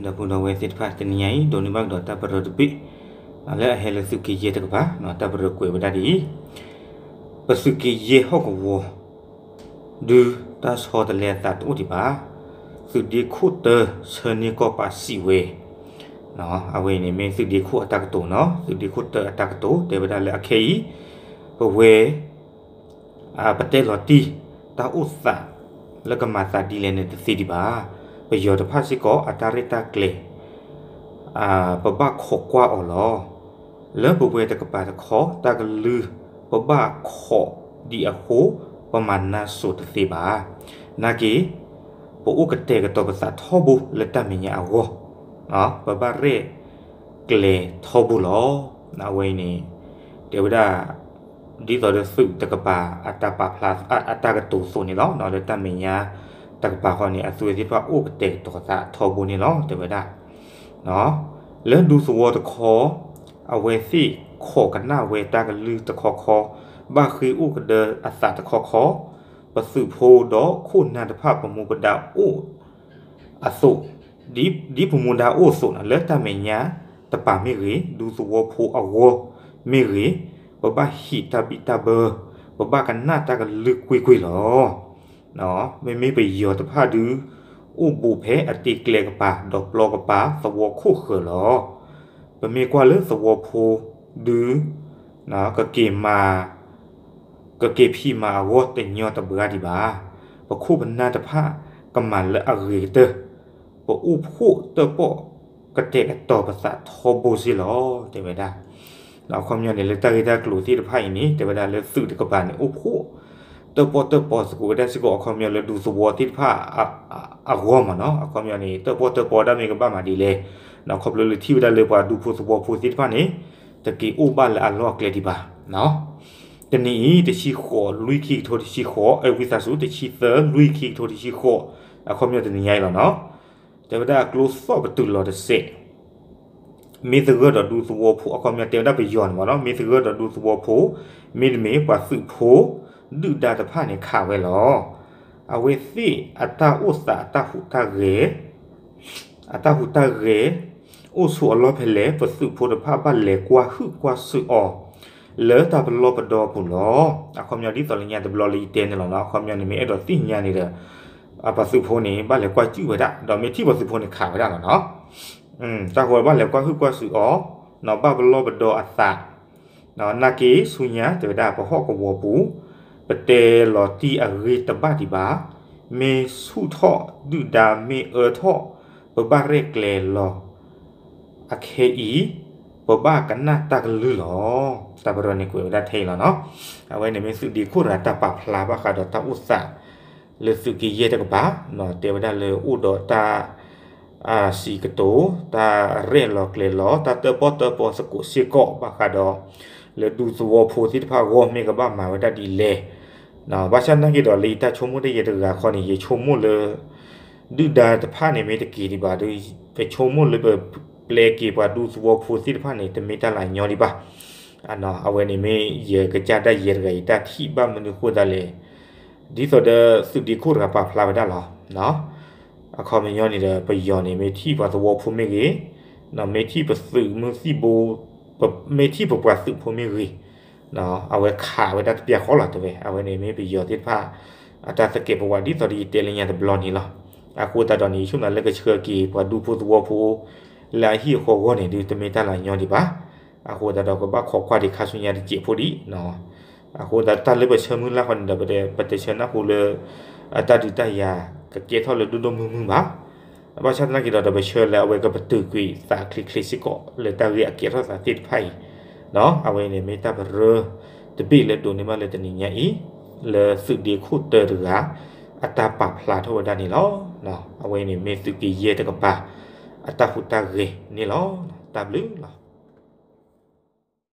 ဒီပုၢ်ဒီဝဲၢ်သ့ၣ်တဖၣ် တနံၤညါအံၤ ဒိးန့ၢ်ဘၣ်ကဒီးတၢ်ပရၢတဘ့ၣ် လၢအဟဲလၢသုးက့ယဲၢ်တကပၤ, တၢ်ပရၢကွဲးဝဲဒၣ်ဒ်အံၤ, ပသုးက့ယဲၢ်ဟီၣ်ကဝီၤ ဒုးတၢ်ဆီတလဲအသးတအိၣ်ဒံးဘၣ်, သုးဒ့ခိၣ်တၢဆၢန့ၢ်ကီၢ်ပာ်စံးဝဲ, အဝဲအံၤန့ၣ်မ့ၢ်သုးဒ့ခိၣ်အတၢ်ကတိၤနီၤ, သုးဒ့ခိၣ်တၢအတၢ်ကတိၤ တဲဝဲဒၣ်လၢအခဲအံၤ, ပဝဲ ပတဲလီၤတံၢ်တၢ်အိၣ်သးလၢကမၤသးဒ်လဲၣ်န့ၣ်တသ့ဒံးဘၣ်. ပယီၤတဖၣ်စ့ၢ်ကီးအတၢ်ရဲၣ်တၢ်ကျဲၤ ပဘၣ်ခိးကွၢ်အီၤလီၤ. လၢပဝဲတကပၤတခီ တၢ်ကလုၢ်ပဘၣ်ခိးဒံးအဃိ ပမၤနၢ်စိၤတသ့ဘၣ်. နာ်က့ ပအိၣ်ကတဲာ်ကတီၤပသးထီဘိလၢတၢ်မဲာ်ညါအဂီၢ်, ပဘၣ်ရဲၣ်ကျဲၤထီဘိလီၤ. အဝဲအံၤန့ၣ် တဲဝဲဒၣ် ဒ်သိးဒီးသုးတကပၤအတၢ်ပာ်ဖျါ အတၢ်ကတိၤအသိးန့ၣ်လီၤ. လၢတၢ်မဲာ်ညါတကပၤဃီန့ၣ် အသုဝဲသ့ၣ်တဖၣ်အိၣ်ကတဲာ်ကတီၤသးထီဘိန့ၣ်လီၤ တဲဝဲဒၣ်. လၢဒူသဝီတခီ အဝဲသ့ၣ်ခိးကနၣ်ဝဲတၢ်ကလုၢ်တခီခီ, ဘၣ်ဃ့အိၣ်ကဒၢအသးတခီခီ, ပသုးဖိဒီးခိၣ်နၢ်တဖၣ်ပမူပဒါအိၣ် အသိး, ဒ်ပမူဒါအိၣ်အသိးန့ၣ် လၢတၢ်မဲာ်ညါတပၤမ့ၢ်ဂ့ၤ, ဒူသဝီဖိအဂီၢ်မ့ၢ်ဂ့ၤ, ပဘၣ်ဟံးတၢ်ဘံၣ်တၢ်ဘၢ, ပဘၣ်ကနၣ်တၢ်ကလုၢ်ကွ့ၢ်ကွ့ၢ်လီၤ. မ့မ့ၢ်ပယီၤတဖၣ်ဒုး အိၣ်ဘူးဖဲအတ့ကျဲကပၤ ဒီးပျီကပၤ သဝီခိၣ်ဃၢၤလီၤ. ပမ့ၢ်ကွၢ်လၢသဝီဖိဒုး ကက့ၤမၤ ကက့ၤဖံးမၤအဂီၢ်တညီတဘှါဒံးဘၣ်. ပခိၣ်ပနၢ်တဖၣ်ကမၤလၢအဂ့ၤကတၢၢ်, ပအိၣ်ဖှိၣ်တၢၣ်ပီၣ်ကတဲာ်ကတီၤပသးထီဘိစ့ၢ်လီၤ တဲဝဲဒၣ်. အခီပညီန့ၣ် လၢတၢ်ဂ့ၢ်တၢ်ကျိၤသ့ၣ်တဖၣ်အံၤန့ၣ် တဲဝဲဒၣ်လၢသုးတကပၤန့ၣ် အိၣ်ဖှိၣ်တၢၣ်ပီၣ်တၢၣ်ပီသကိးဝဲဒၣ်စ့ၢ်ကီး အခီပညီလၢဒူသဝီသ့ၣ်တဖၣ် အဂီၢ်မးနီၤ. အခီပညီန့ၣ် တၢၣ်ပီၣ်တၢၣ်ပီဒၣ်မ့ၢ်ကဘၣ်မၤဒ်လဲၣ်, ခီဖျိလၢထံၣ်ဝဲဒၣ်လၢပှၤဒူဖိသဝီဖိသ့ၣ်တဖၣ်န့ၣ် တက့ၤအိၣ်ဘၣ်လၢအလီၢ်အကျဲဒံးဘၣ်. တနံၤအံၤ တဆံဃိး လွံၢ်ခံကထိတဆံဃိး, ဝံသးစူၤ တဆံသၢ လွံၢ်ခံကထိတဆံဃိး, အခီပညီတနံၤညါအံၤလီၤနီၤ. တဲဝဲဒၣ်ကျိသီၣ်ပတုာ်လီၤတစဲး မ့ၢ်သဂၢၢ်ဒီးဒူသဝီဖိ အခီပညီတဲဝဲဒၣ်ပယီၤန့ၣ်မးနီၤ, မ့ၢ်သဂၢၢ်ဒီးဒူသဝီဖိ မ့တမ့ၢ်ပှၤသုးဖိဒုၣ်ဒါတဖၣ်န့ၣ်ခးဝဲလီၤ. အဝဲသ့ၣ်အတၢ်အိၣ်သးအတၢ်ဟူးတၢ်ဂဲၤ အတၢ်ဟူးတၢ်ဂဲၤ အိၣ်ဆိးအလီၢ်ဖဲလဲၣ် ပသုးဖိတဖၣ်ဘၣ်လဲၤကွၢ်ဟုၣ်ကွၢ်စူၣ်အီၤ လၢတၢ်ပလီၢ်ပဒီအပူၤလီၤ. အခီပညီဒ်သိးလၢညါတဘျီလၢယတဲန့ၣ်လီၤနီၤ, အခီပညီန့ၣ်မ့ၢ်အဲၣ်ဒိးသ့ၣ်ညါန့ၣ်ဒီး ပှၤသုးဖိန့ၣ် ဘၣ်လဲၤကွၢ်စူၣ်ဝဲဒၣ် ဒီးမ့ၢ်ထံၣ်ပှၤသုးဖိန့ၣ်ခးဝဲဒၣ်လီၤနီၤ. တၢ်ဃိဘၣ်လဲၤကွၢ်ဟုၣ်ကွၢ်စူၣ်အီၤ, ဘၣ်ပလီၢ်ပဒီအသး, နာ်က့ဆူညါတဲဝဲဒၣ်ပဟီၣ်ကဝီၤပူၤ, ပတဲလီၤတံၢ်အဂ့ၢ်တဘၣ်ဒံးဘၣ်, မ့ၢ်ဆူၣ်ထီၣ်ဒုၣ်ဒါမ့ၢ်အၢထီၣ်, ပဘၣ်ရဲၣ်ကျဲၤလီၤ အခဲအံၤ ပဘၣ်ကနၣ်တၢ်ကလုၢ်လီၤ. တၢ်ပရၢန့ၣ်ကွဲးဝဲဒၣ်ထဲအံၤလီၤနီၤ. အဝဲန့ၣ်မ့ၢ်သုးဒ့ခိၣ်တဂၤ တၢ်ပာ်ဖျါဘၣ်ဃးဒီးတၢ်အိၣ်သး လၢသုးက့ယဲၢ်တကပၤ, တဲဝဲဒၣ်လၢအိၣ်ဒီးတၢ် စံးကတိၤ, တၢ်ရဲၣ်လီၤကျဲၤလီၤ, တၢ်တၢၣ်ပီၣ်တၢၣ်ပီသကိးစ့ၢ်ကီးဘၣ်ဃးဒီး လၢဒူသဝီဖိသ့ၣ်တဖၣ်အဂီၢ်မ့ၢ်ကဘၣ်မၤဝဲဒၣ်ဒ်လဲၣ်. ဘၣ်ဆၣ်သနာ်က့ဒီး လၢယတၢ်ဆိကမိၣ်တယဲၢ်တဂၤခီန့ၣ် ယဆိကမိၣ်လၢ ဒုၣ်ဒါတဖၣ်န့ၣ်မ့ၢ်တက့ၤဒံးဘၣ်ဒီး ပဆိကမိၣ်လၢပပျဲက့ၤပှၤဒူသဝီဖိသ့ၣ်တဖၣ်န့ၣ် တမ့ၢ်တၢ်လၢအညီဒံးဘၣ်. အဝဲန့ၣ်မ့ၢ်ယကစၢ်ဒၣ်ယဲတဂၤအံၤတၢ်ထံၣ်ဘၣ်မနုၤအဃိသတးလဲၣ်, ဒ်သိးဒီးသုးဒ့ခိၣ်တဂၤပာ်ဖျါဝဲဒၣ်လီၤ. အခီပညီန့ၣ်ဒီး ပယီၤန့ၣ် မ့ၢ်ထံၣ်ပှၤသဝီဖိမ့ၢ်ဂ့ၤ, မ့ၢ်ထံၣ်ပသုးမုၢ်သံၣ်ဘိ, မ့ၢ်ထံၣ်ပပှၤသုးဖိမ့ၢ်ဂ့ၤ, အဝဲခးဝဲဒၣ်တပျၢ်ဃီလီၤတဲဝဲ. အဝဲန့ၣ်မ့ၢ်ပယီၤသ့ၣ်တဖၣ် အတၢ်သကဲးပဝးဒ်သိးဒီးယတဲလၢညါတဘျီန့ၣ်လီၤ. အဃိသတးဒီးန့ၣ် ယဆိကမိၣ်လၢကဆှၢက့ၤပှၤဒူဖိသဝီဖိ လၢအဟံၣ်အဃီအဂီၢ်န့ၣ်ဒီး တမ့ၢ်တၢ်လၢအညီဒံးဘၣ်. အဃိသတးဒီးကဘၣ်ခိးကွၢ်ဒံးခါဆူညါတစဲးဖိဒံး. အဃိသတးတၢ်လၢပဆၢမုၢ်လၢ်ဃီန့ၣ်ဒီး ပတဆၢနၢ်ဟူလၢ အတၢ်ဒုးတၢ်ယၤကကဲထီၣ်လၢဒိၣ်ဒိၣ်မုၢ်မုၢ်ဘၣ်. ဘၣ်ဆၣ်သနာ်က့ဒီး ပဆၢလၢအဝဲကပတုာ်ကွံာ်သးချ့ချ့စ့ၢ်ကီး လၢတၢ်ဂ့ၢ်အကဲထီၣ်သးသ့ၣ်တဖၣ်အံၤ, အဝဲန့ၣ်မ့ၢ်တၢ်ပရၢတဘ့ၣ်လၢဒိးန့ၢ်ဘၣ်လၢတနံၤညါအံၤ, လၢသုးဒ့ခိၣ်တၢတဂၤ အတၢ်ပာ်ဖျါထီၣ်ဝဲဒၣ်န့ၣ်လီၤ. အဝဲန့ၣ်မ့ၢ်သုးက့ယဲၢ်တကပၤ အတၢ်ဟူးတၢ်ဂဲၤန့ၣ်လီၤ. တၢ်ဘျုးလီၤ.